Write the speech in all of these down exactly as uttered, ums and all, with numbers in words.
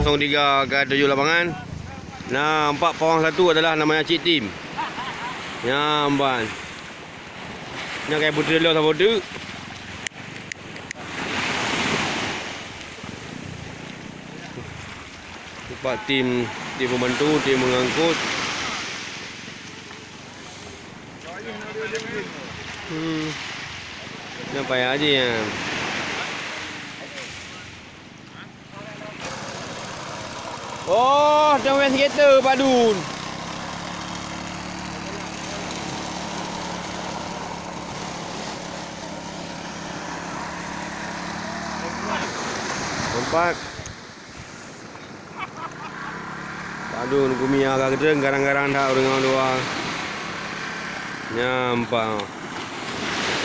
Kosong tiga ka tuju lapangan. Nah, empat pawang satu adalah namanya Cik Tim. Nyan ban. Nyan kai putri lo saboh tu. Empat tim, tim pembantu, tim mengangkut. Hmm. Nyan payah aja ya. Oh, dah main skater padun. Empat. Padun gumi agak gedeng, garang-garang dah ureueng dua. Nyan empat.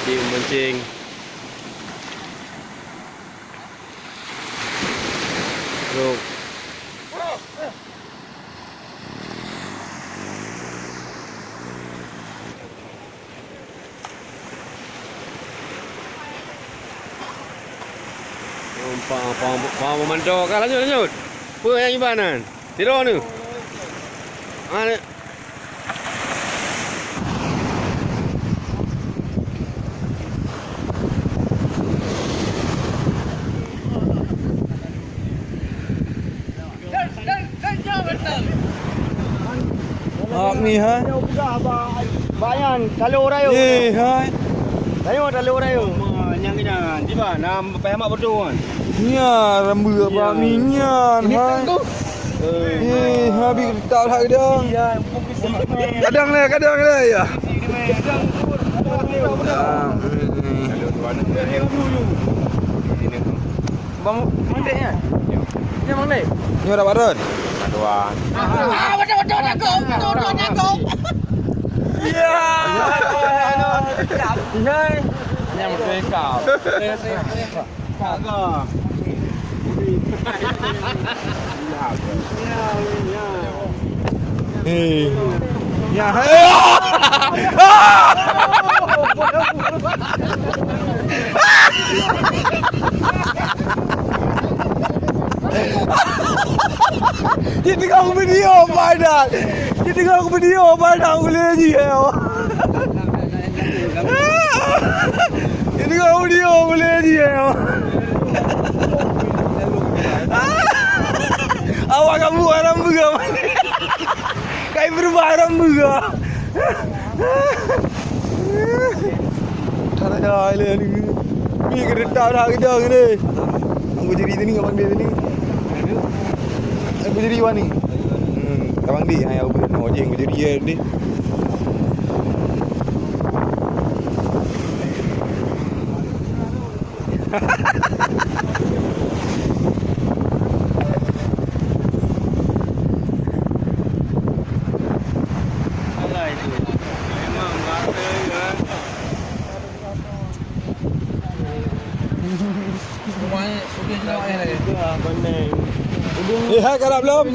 Di memancing. Truk. Pang, pang, pang, pang, pang, mantap. Ka, lanjut, lanjut. Peue nyang iban nyan? Tiro ni. Ah, ni. Hak ni, hai. Bak nyan, taloe rayeuk. Eh, hai. Rayeuk, taloe rayeuk. Nyang keunan, jiba, na payah mak beutôi kan. Nya, rambu bak mi nyan, hai. Eh, habis tak lah kadang. Kadang lah, kadang lah, ya. Ah, hmm. Bang Mandek nyan? Nyan Bang Mandek? Nyoe dah Pak Don. Dua. Ah, betul, betul, takut, betul, betul, takut. Ya. Nyan betul kau. Kagak. Hei. Ya, hei. Dia tengah video padan. Dia tengah video padan boleh je. Ini kau audio boleh je, ya. Awak kamu haram juga. Kai berubah haram juga. Tak ada, ada ni. Ni kereta dah kerja ni. Aku jadi tadi, abang dia tadi. Aku jadi wani. Hmm, abang dia, hai, aku nak jadi, aku jadi ya ni. Eh, hai, karap belum?